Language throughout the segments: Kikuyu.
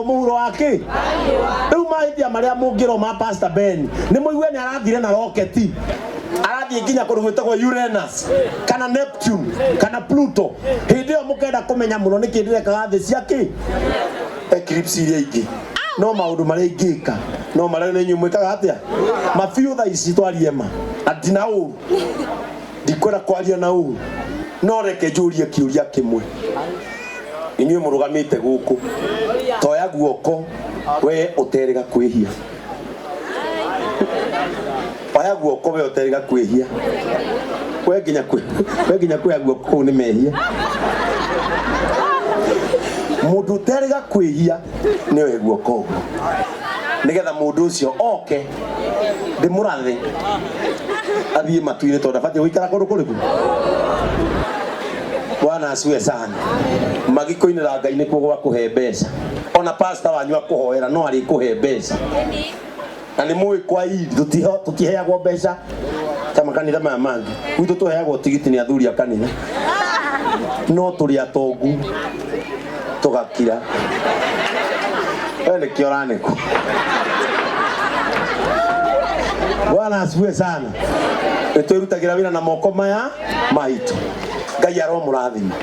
Mũhuro wa kĩ rĩu mahĩtia marĩa mũngĩrwo ma Pastor Ben nĩ mũigue nĩ arathire na roketi, arathiĩ nginya kũndũ gwĩtagwo Uranus kana Neptune kana Pluto. Hĩndĩ ĩyo mũkenda kũmenya mũno nĩkĩ ndĩrekaga thĩ cia kĩ eclipse iria ingĩ, no maũndũ marĩa ingĩka no marĩa nĩ inyuĩ mwĩkaga atĩa mabiũ. Thaa ici twarie ma na ndina ũru, ndikwenda kwaria na ũru, no reke njũrie kĩũria kĩmwe. Inyuĩ mũrũgamĩte gũkũ, toya guoko we ũterĩga kwĩhia, oya guoko we ũterĩga kwĩhia, we nginya kwĩ we nginya kuoya guoko kũu nĩ mehia. Mũndũ ũterĩga kwĩhia nĩ oe guoko ũguo, nĩgetha mũndũ ũcio oke ndĩmũrathe athiĩ matu-inĩ, tondũ abatiĩ gũikara kũndũ kũrĩkũ. Bwana asiwe sana. Magikũinĩra Ngai nĩkuo gwa kũhe mbeca. Ona pastor wanyu akũhoera no arĩkũhe mbeca, na nĩ mũĩ kwa Eid tũtiheagwo mbeca ta makanitha maya mangĩ. Gwitũ tũheagwo tigiti nĩ athuri a kanitha, no tũrĩ atongu tũgakira. We nĩkĩo ũranĩkwo. Bwana asifiwe sana. Nĩ twĩrutagĩra wĩra na moko maya maitũ. Ngai aromũrathima,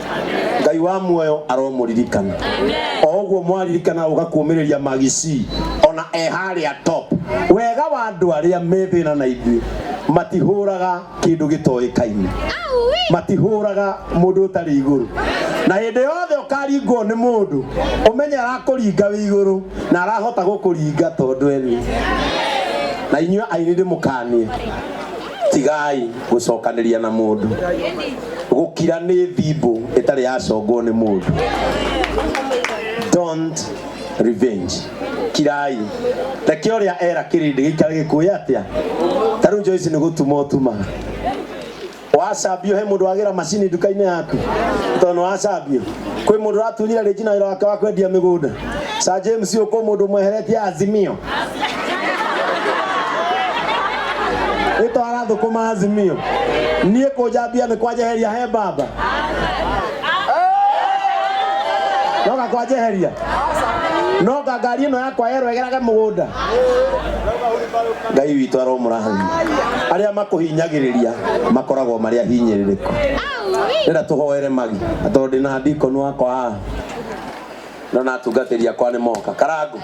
Ngai wa muoyo aromũririkana o ũguo mwaririkana ũgakuũmĩrĩria magici ona e harĩa top. Wega wa andũ arĩa me thĩna na ithuĩ, matihũraga kĩndũ gĩtoĩkaine, matihũraga mũndũ ũtarĩ igũrũ, na hĩndĩ yothe ũkaringwo nĩ mũndũ ũmenye arakũringa wĩ igũrũ na arahota gũkũringa tondũ eni. Na inyuĩ aini, ndĩmũkanie, tigai gũcokanĩria na mũndũ. Gũkira nĩ thimbũ ĩtarĩ yacongwo nĩ mũndũ. Don't revenge, kirai, reke ũrĩa era kĩrĩndĩ gĩikare gĩkũĩ atĩa. Ta rĩu Joyce nĩ gũtuma ũtumaga wacambio, he mũndũ wagĩra macini nduka-inĩ yaku tondũ nĩ wacambio. Kwĩ mũndũ ũratunyire rĩngi na wĩra wake wa kwendia mĩgũnda. Sir James ũkũ mũndũ mweheretie Azimio ĩtwara thũkũma Azimio. Niĩ kũnjambia nĩ kwanjeheria he baba noga kwanjeheria noga ngari ĩno yakwa yerwo ĩgerage mũgũnda. Ngai witũ aromũrathima. Arĩa makũhinyagĩrĩria makoragwo marĩ ahinyĩrĩrĩku. Ndĩrenda tũhoere magi na tondũ ndĩna ndikonu wakwa haha, no na atungatĩri akwa nĩ moka karangu.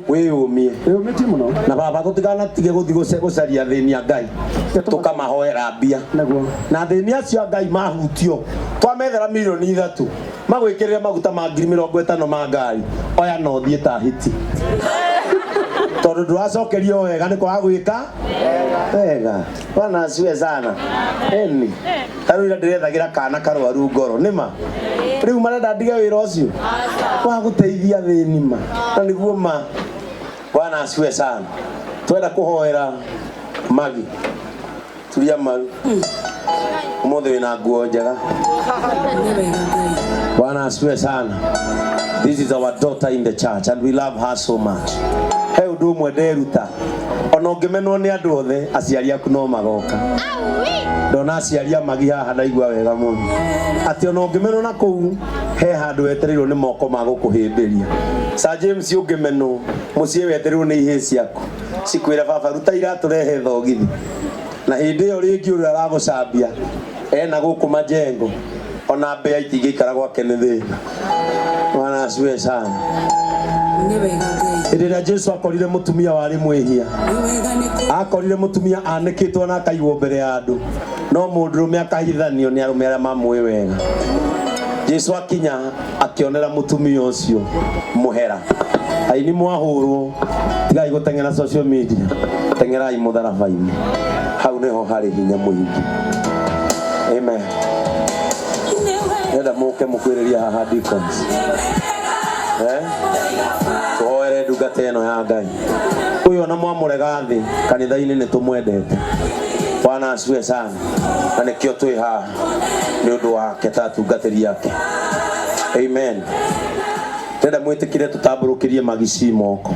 Wĩyũmie. Wĩyũmĩtie mũno. Na baba, tũtikanatige gũthiĩ gũcaria athĩni a Ngai tũkamahoera mbia. Naguo. Na athĩni acio a Ngai mahutio, twamethera 3 mirioni magwĩkĩrĩre maguta ma 50,000 ma ngari, oya na ũthiĩ ta hiti, tondũ ndũracokerio wega nĩ kwaga gwĩka wega. Bwana asiwe sana. Eni ta rĩu ira ndĩrethagĩra kana karwaru ngoro nĩma rĩu marenda ndige wĩra ũcio wa gũteithia thĩni ma na nĩguo ma. Bwana asiwe sana. Twenda kũhoera magi. Turia maru, ũmũthĩ wĩna nguo njega. Nĩ wega Ngai. Bwana asifiwe sana. This is our daughter in the church and we love her so much. He ũndũ ũmwe nderuta. Ona ũngĩmenwo nĩ andũ othe, aciari aku no magoka. Ndona aciari a magi haha ndaigua wega mũno. Atĩ ona ũngĩmenwo na kũu, he handũ wetereirwo nĩ moko ma gũkũhĩmbĩria. Sir James, ũngĩmenwo, mũciĩ wetereirwo nĩ ihĩĩ ciaku. Cikwĩra, "Baba, ruta iratũ, rehe thogithi." Na hĩndĩ ĩyo rĩngĩ ũrĩa aragũcambia ena gũkũ majengo, ona mbĩa itingĩikara gwake nĩ thĩna. Bwana asifiwe sana. Nĩ wega Ngai. Hĩndĩ ĩrĩa Jesu akorire mũtumia warĩ mwĩhia, Nĩ wega nĩ kũ akorire mũtumia anĩkĩtwo na akaigwo mbere ya andũ, no mũndũrũme akahithanio nĩ arũme arĩa mamũĩ wega. Jesu akinya akĩonera mũtumia ũcio mũhera. Aini, mwahũrwo, tigai gũteng'era social media, teng'erai mũtharaba-inĩ, hau nĩho harĩ hinya mũingĩ. Amen. Ndĩrenda mũke mũkwĩrĩria haha, deacons, eh? Tũhoere ndungata ĩno ya Ngai. Ũyũ ona mwamũrega thĩ kanitha-inĩ, nĩ tũmwendete. Bwana asifiwe sana. Na nĩkĩo twĩ haha nĩ ũndũ wake ta atungatĩri ake. Amen. Ndĩrenda mwĩtĩkĩre tũtambũrũkĩrie magici moko,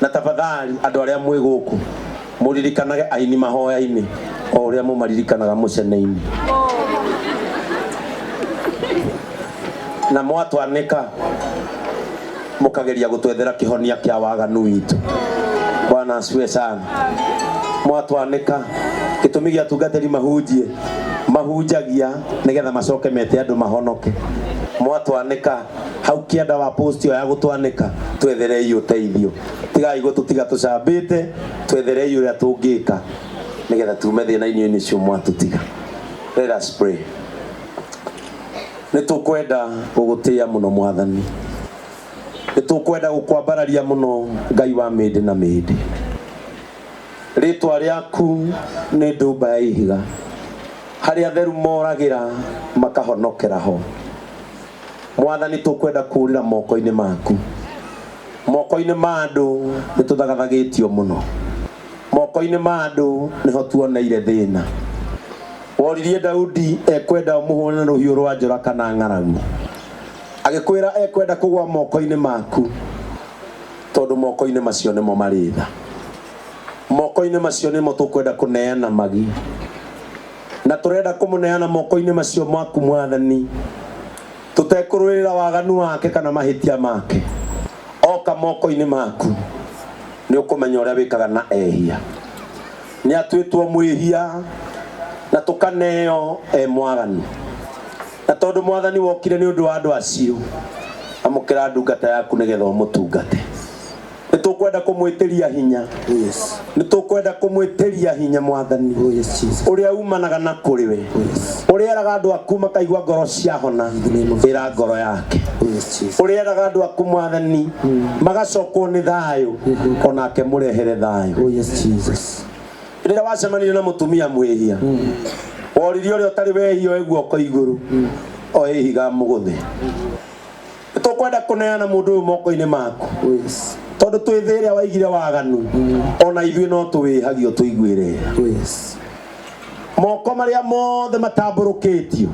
na tafadhali andũ arĩa mwĩ gũkũ mũririkanage aini mahoya-inĩ o ũrĩa mũmaririkanaga mũcene-inĩ. Na mwatwanĩka Mũkageria gũtwethera kĩhonia kĩa waganu witũ. Bwana asifiwe sana. Mwatwanĩka gĩtũmi gĩa atungatĩri mahunjie, mahunjagia nĩgetha macoke mete andũ mahonoke. Mwatwanĩka hau kĩanda wa post ĩyo ya gũtwanĩka, twetherei ũteithio. Tigai gũtũtiga tũcambĩte, twetherei ũrĩa tũngĩka nĩgetha tume thĩna-inĩ ũcio mwatũtiga. Let us pray. Nĩ tũkwenda gũgũtĩĩa mũno Mwathani, nĩ tũkwenda gũkwambararia mũno Ngai wa mĩndĩ na mĩndĩ. Rĩtwa rĩaku nĩ ndũmba ya ihiga, harĩa atheru moragĩra makahonokera ho. Mwathani, tũkwenda kũũrĩra moko-inĩ maku. Moko-inĩ ma andũ nĩ tũthagathagĩtio mũno, moko-inĩ ma andũ nĩho tuoneire thĩna. Woririe Daudi ekwenda ũmũhũre na rũhiũ rwa njora kana ng'aragu, agĩkwĩra ekwenda kũgwa moko-inĩ maku, tondũ moko-inĩ macio nĩmo marĩ tha. Moko-inĩ macio nĩmo tũkwenda kũneana Magi, na tũrenda kũmũneana moko-inĩ macio maku Mwathani, tũtekũrũĩrĩra waganu wake kana mahĩtia make. Oka moko-inĩ maku nĩ ũkũmenya ũrĩa wĩkaga na ehia. Nĩ atuĩtwo mwĩhia na tũkaneo e mwaganu, na tondũ Mwathani wokire nĩ ũndũ wa andũ acio, amũkĩra ndungata yaku nĩgetha ũmũtungate. Nĩ tũkwenda kũmwĩtĩria hinya. Oh yes. Nĩ tũkwenda kũmwĩtĩria hinya Mwathani, Oh yes, Jesus. ũrĩa umanaga na kũrĩ we, Oh yes. ũrĩa eraga andũ aku makaigua ngoro ciahona, ĩra ngoro yake. Oh yes, Jesus. Ũrĩa eraga andũ aku Mwathani magacokwo nĩ thayũ, onake mũrehere thayũ. Oh yes, Jesus. Rĩrĩa wacemanirie na mũtumia mwĩhia, woririe ũrĩa ũtarĩ wehia oe guoko igũrũ oe ihiga mũgũthe. Nĩ tũkwenda kũneana mũndũ ũyũ moko-inĩ maku, Oh yes. tondũ twĩ thĩ ĩrĩa waigire waganu, ona ithuĩ no tũwĩhagio tũiguĩre. Oh yes. Moko marĩa mothe matambũrũkĩtio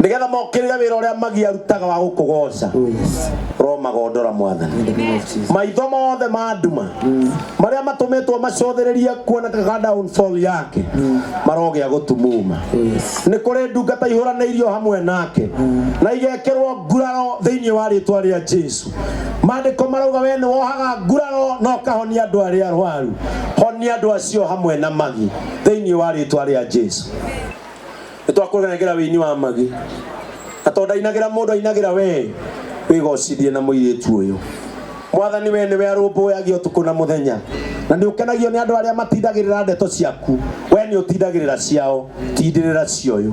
nĩgetha mokĩrĩre wĩra ũrĩa Magi arutaga wa gũkũgoca, Oh yes. romagondora Mwathani. In the name of Jesus. Maitho mothe ma nduma marĩa matũmĩtwo macũthĩrĩrie kuonekaga downfall yake marogĩa gũtumuma. Oh yes. Nĩ kũrĩ ndungata ihũranĩirio hamwe nake na igekĩrwo nguraro thĩinĩ wa rĩtwa rĩa Jesu. Maandĩko marauga we nĩ wohaga nguraro na ũkahonia andũ arĩa arwaru. Honia andũ acio hamwe na Magi thĩinĩ wa rĩtwa rĩa Jesu. Nĩ twakũnengera wĩini wa Magi, na tondũ ndainagĩra mũndũ, ainagĩra we, wĩgocithie na mũirĩtu ũyũ. Mwathani, we nĩwe arũmbũyagia ũtukũ na mũthenya, na nĩ ũkenagio nĩ andũ arĩa matindagĩrĩra ndeto ciaku. We nĩ ũtindagĩrĩra ciao, tindĩrĩra cioyũ.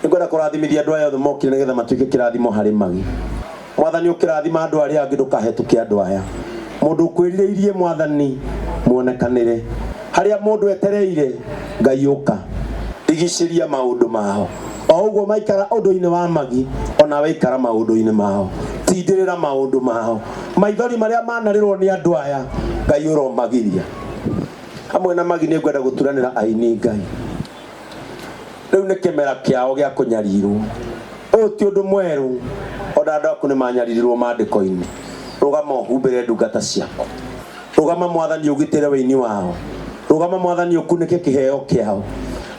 Nĩngwenda kũrathimithia andũ aya othe mokire nĩgetha matuĩke kĩrathimo harĩ Magi. Mwathani, ũkĩrathima andũ arĩa angĩ, ndũkahetũke andũ aya. Mũndũ ũkwĩrirĩirie Mwathani, muonekanĩre harĩa mũndũ etereire. Ngai, ũka rigicĩria maũndũ mao o ũguo maikara ũndũ-inĩ wa Magi, onawe ikara maũndũ-inĩ mao, tindĩrĩra maũndũ mao. Maithori marĩa manarĩrwo nĩ andũ aya, Ngai ũromagiria. Hamwe na Magi nĩ ngwenda gũturanĩra aini. Ngai, rĩu nĩ kĩmera kĩao gĩa kũnyarirwo. Ũyũ ti ũndũ mwerũ, ona andũ aku nĩ manyaririrwo maandĩko-inĩ. Rũgama ũhumbĩre ndungata ciaku. Rũgama Mwathani ũgitĩre wĩini wao. Rũgama Mwathani ũkunĩke kĩheo kĩao.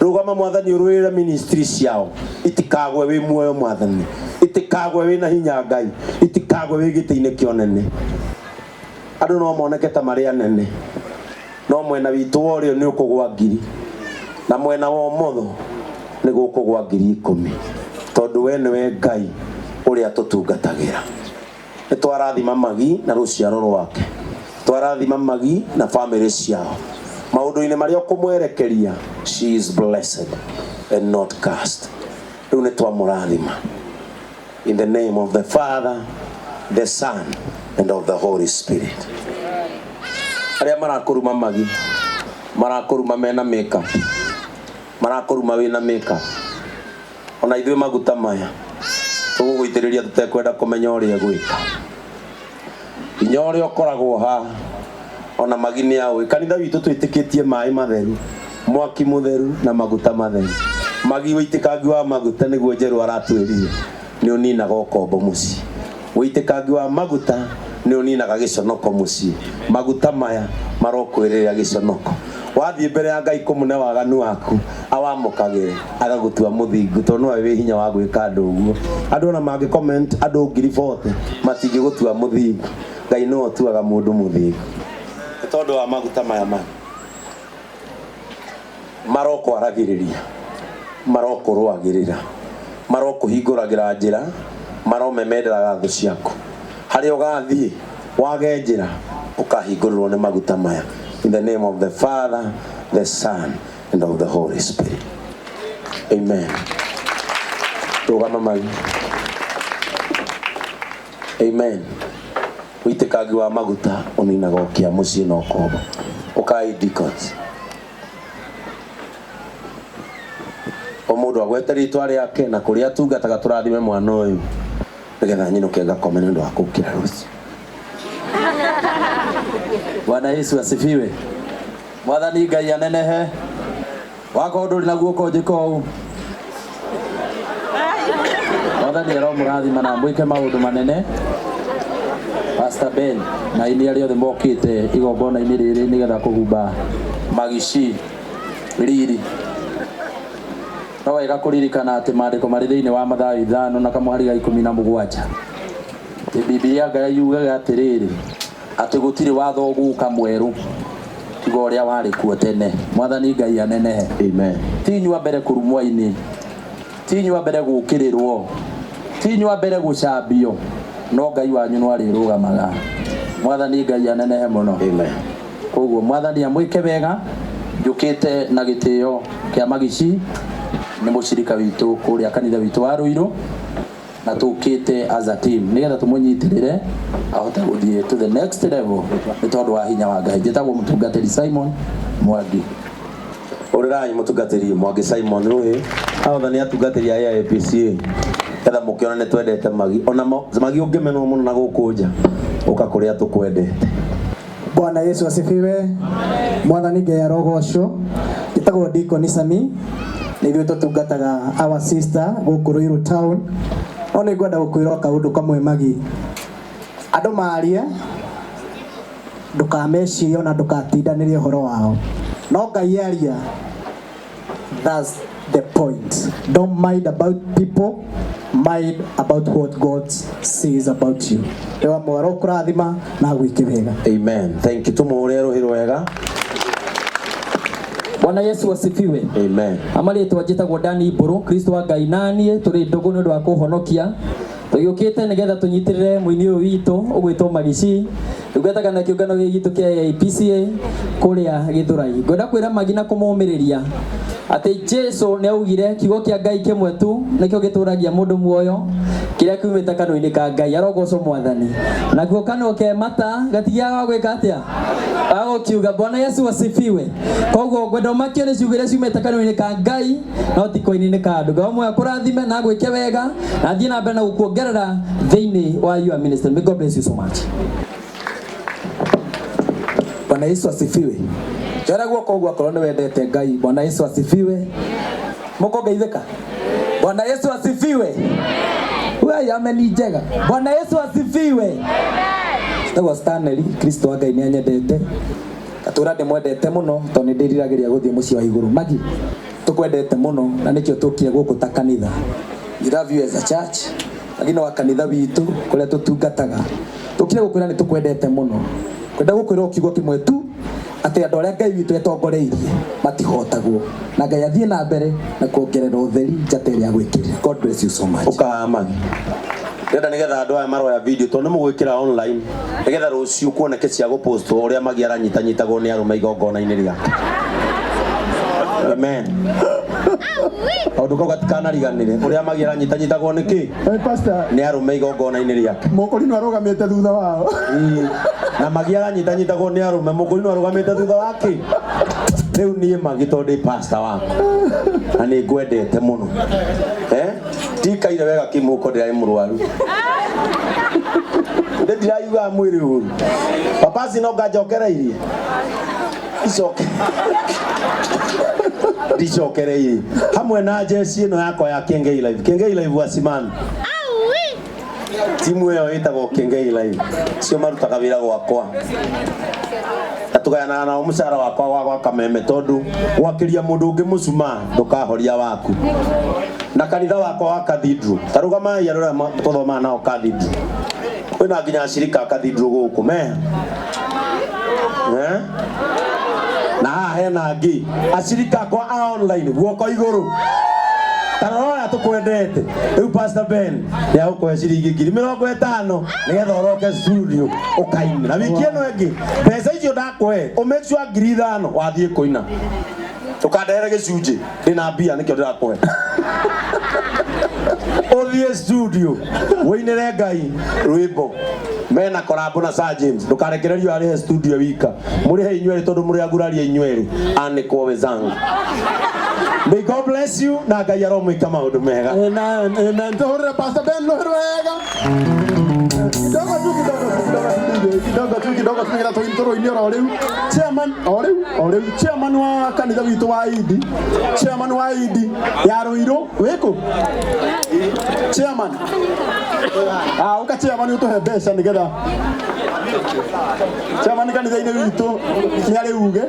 Rũgama Mwathani ũrũĩrĩre ministry ciao itikagwe. Wĩ muoyo Mwathani, itikagwe. Wĩna hinya Ngai, itikagwe. Wĩ gĩtĩ-inĩ kĩa ũnene. Andũ no moneke ta marĩ anene, no mwena witũ wa ũrĩo nĩ ũkũgwa 1,000 na mwena wa ũmotho nĩ gũkũgwa 10,000, tondũ we nĩwe Ngai ũrĩa tũtungatagĩra. Nĩ twarathima Magi na rũciaro rwake, twarathima Magi na famĩlĩ ciao. Maũndũ-inĩ marĩa ũkũmwerekeria, she is blessed and not cursed. Rĩu nĩ twamũrathima in the name of the Father, the Son and of the Holy Spirit. Arĩa marakũruma Magi, marakũruma mena makeup, marakũruma wĩna makeup, ona ithuĩ maguta maya tũgũgũitĩrĩria tũtekwenda kũmenya ũrĩa gwĩka. Hinya ũrĩa ũkoragwo haha, ona Magi nĩ aũĩ kanitha witũ twĩtĩkĩtie maĩ matheru, mwaki mũtheru na maguta matheru. Magi, wĩitĩkangi wa maguta nĩguo njerũ aratwĩrire nĩ ũninaga ũkombo mũciĩ. Wĩitĩkangi wa maguta Nĩ ũninaga gĩconoko mũciĩ. Maguta maya marokwĩrĩra gĩconoko. Wathiĩ mbere ya Ngai kũmũne waganu waku, awamũkagĩre agagũtua mũthingu, tondũ nowe wĩ hinya wa gwĩka andũ ũguo. Andũ ona mangĩ comment andũ 40,000 matingĩgũtua mũthingu. Ngai nĩwe ũtuaga mũndũ mũthingu. Nĩ tondũ wa maguta maya maya marokwaragĩrĩria, marokũrũagĩrĩra, marokũhingũragĩra njĩra, maromemenderaga thũ ciaku. Harĩa ũgathiĩ wage njĩra, ũkahingũrĩrwo nĩ maguta maya. In the name of the Father, the Son, and of the Holy Spirit. Amen. Rũgama mai. Amen. Wĩitĩkangi wa maguta ũninaga ũkĩa mũciĩ na ũkombo. Ũkai deacons. O mũndũ agwete rĩtwa rĩake na kũrĩa atungataga, tũrathime mwana ũyũ nĩgetha nyinũke ngakome nĩ ũndũ wa kũũkĩra rũciũ. Bwana Yesu asifiwe. Mwathani Ngai anenehe. Wakorwo ndũrĩ na guoko njĩka ũũ. Mwathani aromũrathima na mwĩke maũndũ manene. Pastor Ben na aini arĩa othe mokĩte igongona-inĩ rĩrĩ nĩgetha kũhumba magici riri. No wega kũririkana atĩ maandĩko marĩ thĩinĩ wa Mathayo 5 na kamũhari ga 17. Atĩ Bibilia Ngai yugaga atĩrĩrĩ, atĩ gũtirĩ watho ũgũka mwerũ tiga ũrĩa warĩ kuo tene. Mwathani Ngai anenehe. Amen. Ti inyuĩ a mbere kũrumwo aini, ti inyuĩ a mbere gũũkĩrĩrwo, ti inyuĩ a mbere gũcambio, no Ngai wanyu no arĩrũgamaga. Mwathani Ngai anenehe mũno. Amen. Koguo Mwathani amwĩke wega. Njũkĩte na gĩtĩo kĩa magici, nĩ mũcirika witũ kũrĩa kanitha witũ wa Ruiru, na tũkĩte as a team nĩgetha tũmũnyitĩrĩre ahote gũthiĩ to the next level nĩ tondũ wa hinya wa Ngai. Njĩtagwo mũtungatĩri Simon Mwangi. Ũrĩrai mũtungatĩri Mwangi Simon Rũĩ. Aothe nĩ atungatĩri a AIPCA. Getha mũkĩona nĩ twendete magi. Ona magi ũngĩmenwo mũno na gũkũ nja, ũka kũrĩa tũkwendete. Bwana Yesu asifiwe. Mwathani Ngai arogocwo. Njĩtagwo Deacon Sami. Nĩ ithuĩ tũtungataga our sister gũkũ Ruiru town. No nĩ ngwenda gũkwĩra kaũndũ kamwe magi. Andũ marie, ndũkamecirie ona ndũkatindanĩrie ũhoro wao. No Ngai aria, that's the point. Don't mind about people, mind about what God says about you. Rĩu amwe arokũrathima na agwĩke wega. Amen. Thank you. Tũmũhũrĩre rũhĩ rwega. Bwana Yesu asifiwe. Amen. Amarĩtwa njĩtagwo Dani Mbũrũ, Kristo wa Ngai naniĩ tũrĩ ndũgũ nĩ ũndũ wa kũhonokia. Tũgĩũkĩte nĩgetha tũnyitĩrĩre mũini ũyũ witũ ũgwĩtwo Magici. Ndungataga na kĩũngano gĩkĩ gitũ kĩa AIPCA kũrĩa Gĩthũrai. Ngwenda kwĩra Magi na kũmũmĩrĩria atĩ Jesu nĩ augire kiugo kĩa Ngai kĩmwe tu nĩkĩo gĩtũragia mũndũ muoyo, kĩrĩa kiumĩte kanua-inĩ ka Ngai. Arogocwo Mwathani. Nakuo kanua ke mata gatigiaga wa gwĩka atĩa? Agũkiuga Bwana Yesu asifiwe. Koguo ngwenda ũmakio nĩ ciugo iria ciumĩte kanua-inĩ ka Ngai no ti koini-inĩ ka andũ. Ngai ũmwe akũrathime na agwĩke wega na athiĩ na mbere na gũkuongerera thĩinĩ wa your ministry. May God bless you so much. Bwana Yesu asifiwe. Njora guoko ũguo akorwo nĩ wendete Ngai. Bwana Yesu asifiwe. Mũkũngeithĩka? Bwana Yesu asifiwe. We ameni njega. Bwana Yesu asifiwe. Njĩtagwo Stanley, Kristo wa Ngai nĩ anyendete. Ngatũra ndĩmwendete mũno tondũ nĩ ndĩriragĩria gũthiĩ mũciĩ wa igũrũ. Magi, tũkwendete mũno na nĩkĩo tũkire gũkũ ta kanitha. We love you as a church. Lakini wa kanitha witũ kũrĩa tũtungataga. Tũkire gũkwĩra nĩ tũkwendete mũno. Kwenda gũkwĩra o kiugo kĩmwe tu atĩ andũ arĩa Ngai witũ etongoreirie matihotagwo. Na Ngai athiĩ na mbere na kuongerera ũtheri njata ĩrĩa agwĩkĩrire. God bless you so much. Ũkahaha Magi. Ndĩrenda nĩgetha andũ aya maroya video tondũ nĩ mũgwĩkĩra online nĩgetha rũciũ kuoneke cia gũpostwo ũrĩa Magi aranyitanyitagwo nĩ arũme igongona-inĩ rĩake. Amen. Kaũndũ kau gatikanariganĩre ũrĩa Magi aranyitanyitagwo nĩ kĩ? Hey, Pastor. Nĩ arũme igongona-inĩ rĩake. Mũkũrinũ arũgamĩte thutha wao. Ĩĩ. Na Magi aranyitanyitagwo nĩ arũme, mũkũrinũ arũgamĩte thutha wa kĩ? Rĩu niĩ Magi tondũ ndĩ pastor waku na nĩ ngwendete mũno. Ndikaire wega kĩmũko ndĩrarĩ mũrwaru. Ndĩ ndiraiguaga mwĩrĩ ũru. Papasi no nganjokereirie. Icoke. Ndicokereirie. Hamwe na jeshi ĩno yakwa ya Kengei Live. Kengei Live wasimami. Timu ĩyo ĩtagwo Kengei Live, cio marutaga wĩra gwakwa na tũgayanaga nao mũcara wakwa wa gwaka meme, tondũ gwakĩria mũndũ ũngĩ mũcumaa ndũkahoria waku. Na kanitha wakwa wa cathedral, ta rũgamai andũ arĩa tũthomaga nao cathedral, kwĩna nginya acirika a cathedral gũkũ me. Eh? Na haha hena angĩ acirika akwa a online, guoko igũrũ. Ta rora ũrĩa tũkwendete. Rĩu Pastor Ben nĩ agũkũhe ciringi 50,000 nĩgetha ũroke studio ũkaine. Na wiki ĩno ĩngĩ mbeca icio ndakũhe, ũ make sure 5,000 wathiĩ kũina, ndũkandehere gĩcunjĩ. Ndĩna mbia, nĩkĩo ndĩrakũhe ũthiĩ studio wĩinĩre Ngai rwĩmbo mena korambo na Sir James. Ndũkarekererio arĩhe studio wika, mũrĩhe inyuerĩ, tondũ mũrĩ aguraria inyuerĩ anĩkwo wenzangu. May God bless you, na Ngai aromwĩka maũndũ mega. Amen, amen. Tuhurire Pastor Ben rũhĩ wega. Kidogo tu, kidogo tu, kidogo tu, kidogo tu, kidogo tu, nĩgetha tũrũinĩ oro rĩu. Chairman, o rĩu, o rĩu, chairman wa kanitha witũ wa Idi, chairman wa Idi ya Ruiru, wĩkũ? Chairman. Ah, ũka chairman ũtũhe mbeca nĩgetha chairman kanitha-inĩ witũ nĩ arĩ uge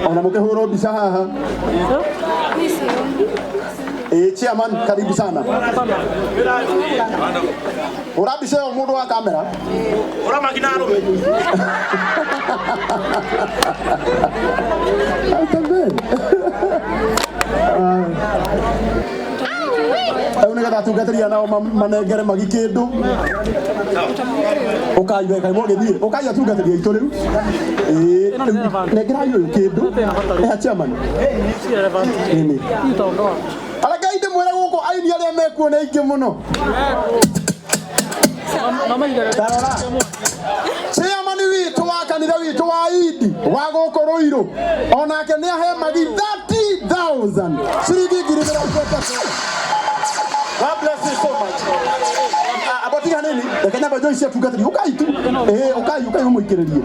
ona mũkĩhũrwo mbica haha. Ĩĩ, chairman, karibu sana. Hũra mbica ĩyo, mũndũ wa kamera. Ũra magina arũme. Pastor Ben. Rĩu nĩgetha atungatĩri nao manengere magi kĩndũ. Ũkai we, kaĩ mwagĩthiĩ. Ũkai atungatĩri aitũ rĩu. Ĩĩ, rĩu nengerai ũyũ kĩndũ. Eha chairman. Ĩni. Areke ndĩmwĩre gũkũ aini arĩa mekuo nĩ aingĩ mũno. Tarora. Chairman witũ wa kanitha witũ wa Idi wa gũkũ Ruiru onake nĩ ahe magi 30,000, ciringi 30,000. God bless you so much. Ah, abotiga nini, reke nyambe njoe ici atungatĩri. Ũkai tu. Ĩĩ, ũkai, ũkai ũmũikĩrĩrie.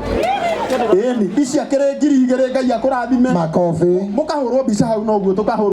Ĩni, ici akĩrĩ 2,000. Ngai akũrathime. Makobi. Mũkahũrwo mbica hau noguo tũkahũrwo.